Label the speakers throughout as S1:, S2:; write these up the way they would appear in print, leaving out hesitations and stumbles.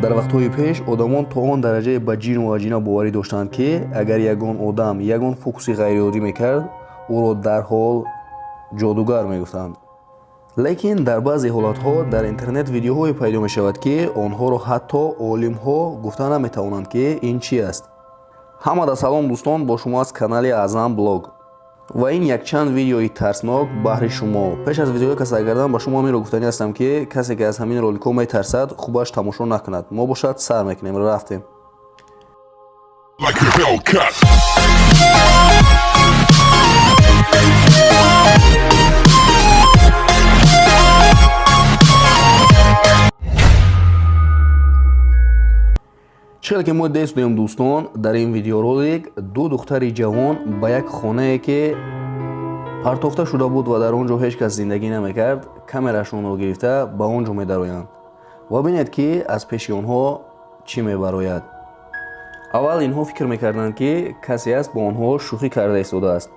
S1: Дар вақтҳои пеш одамон то он дараҷае ба ҷину аҷина боварӣ доштанд, ки агар ягон одам ягон фокуси ғайриоддӣ мекард, ӯро дарҳол ҷодугар мегуфтанд. Лекин дар баъзе ҳолатҳо дар интернет видеоҳое пайдо мешавад, ки онҳоро ҳатто олимҳо гуфта наметавонанд, ки ин чӣ аст. Ҳамада салом, дӯстон, бо шумо аст канали Аъзам Блог ва ин якчанд видеои тарснок баҳри шумо. Пеш аз видеои касар кардан ба шумо ҳаминро гуфтанӣ ҳастам, ки касе ки аз ҳамин роликҳо метарсад, хубаш тамошо накунад. Мо бошад сар мекунем, рафтем.
S2: Like a Hellcat.
S1: Чӣ ки мо дестдоем, дӯстон, дар ин видеоролик ду духтари ҷавон ба як хонае, ки партофта шуда буд ва дар он ҷо ҳеҷ кас зиндагӣ намекард, камерашонро гирифта ба он ҷо медароянд ва бинед, ки аз пеши онҳо чӣ мебарояд. Аввал инҳо фикр мекарданд, ки касе аст, бо онҳо шӯхӣ карда истодааст,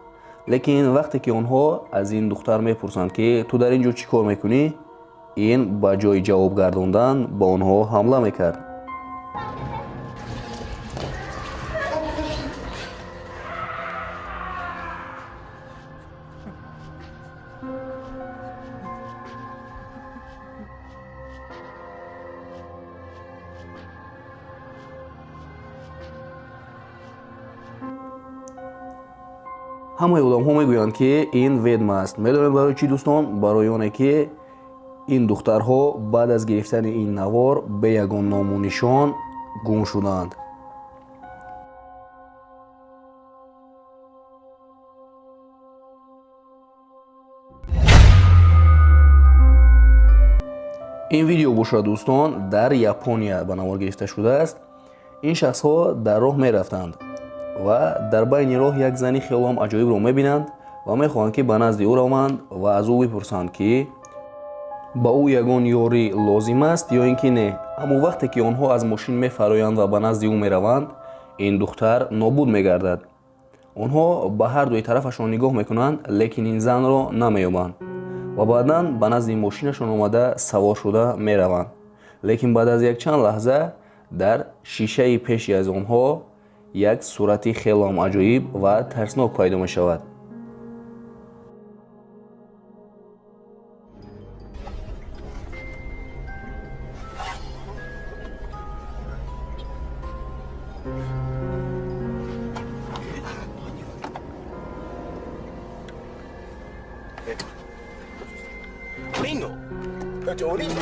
S1: лекин вақте ки онҳо аз ин духтар мепурсанд, ки ту дар ин ҷо чӣ кор мекунӣ, ин ба ҷои ҷавоб гардондан ба онҳо ҳамла мекард. Ҳамаи одамҳо мегӯянд, ки ин ведьма аст. Медонед барои чӣ, дӯстон? Барои оне ки ин духтарҳо баъд аз гирифтани ин навор бе ягон ному нишон гум шуданд. Ин видео бошад, дӯстон, дар Япония ба навор гирифта шудааст. Ин шахсҳо дар роҳ мерафтанд ва дар байни роҳ як зани хелоам аҷоибро мебинанд ва мехоҳанд, ки ба назди ӯ раванд ва аз ӯ бипурсанд, ки ба ӯ ягон ёрӣ лозим аст ё ин ки не. Аммо вақте ки онҳо аз мошин мефароянд ва ба назди ӯ мераванд, ин духтар нобуд мегардад. Онҳо ба ҳар дуи тарафашон нигоҳ мекунанд, лекин ин занро намеёбанд ва баъдан ба назди мошинашон омада савор шуда мераванд. Лекин баъд аз якчанд лаҳза дар шишаи пеши аз онҳо як сурати хелоам аҷоиб ва тарснок пайдо мешавад.
S3: 降りんの？え、ちょ、降りんの？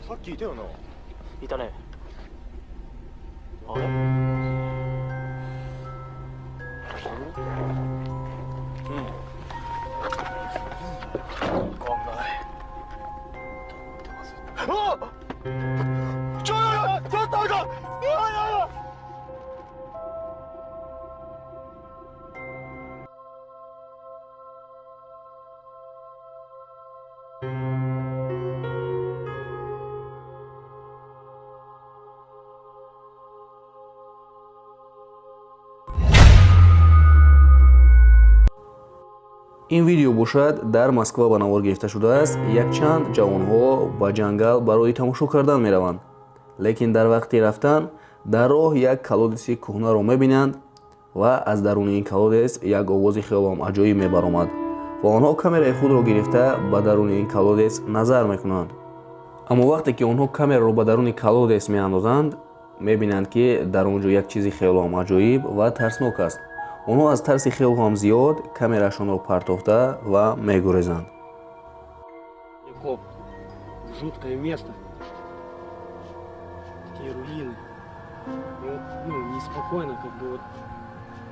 S3: さっきいたよな。
S4: いたね。あれ、うん、わかんない。立ってます。
S3: あっ、ちょちょっと、あかん、いやいやいや。
S1: Ин видео бошад, дар Москва ба навор гирифта шудааст. Якчанд ҷавонҳо ба ҷангал барои тамошо кардан мераванд, лекин дар вақти рафтан дар роҳ як колодеси кӯҳнаро мебинанд ва аз даруни ин колодес як овози хелоам аҷоиб мебаромад ва онҳо камераи худро гирифта ба даруни ин колодес назар мекунанд. Аммо вақте ки онҳо камераро ба даруни колодес меандозанд, мебинанд, ки дар он ҷо як чизи хелоам аҷоиб ва тарснок аст. Онҳо аз тарси хело ҳам зиёд камерашонро партофта ва мегурезанд.
S4: Якоб, жуткое место. Такие руины. И вот, ну, неспокойно, как бы вот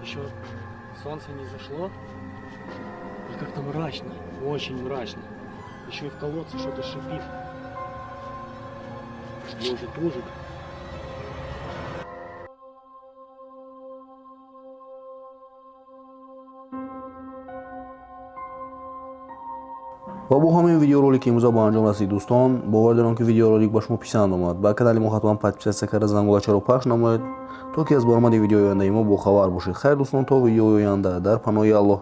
S4: еще солнце не зашло. И как-то мрачно, очень мрачно. Еще и в колодце что-то шипит. Может, ужик.
S1: Ва бо ҳамин видеоролики имрӯза ба анҷом расид, дӯстон. Бовар дорам, ки видеоролик ба шумо писанд омад. Ба канали мо ҳатман подписаться карда, зангулачаро пахш намоед, то ки аз баромади видеои ояндаи мо бохабар бошед. Хайр, дӯстон, то видеои оянда, дар паноҳи Аллоҳ.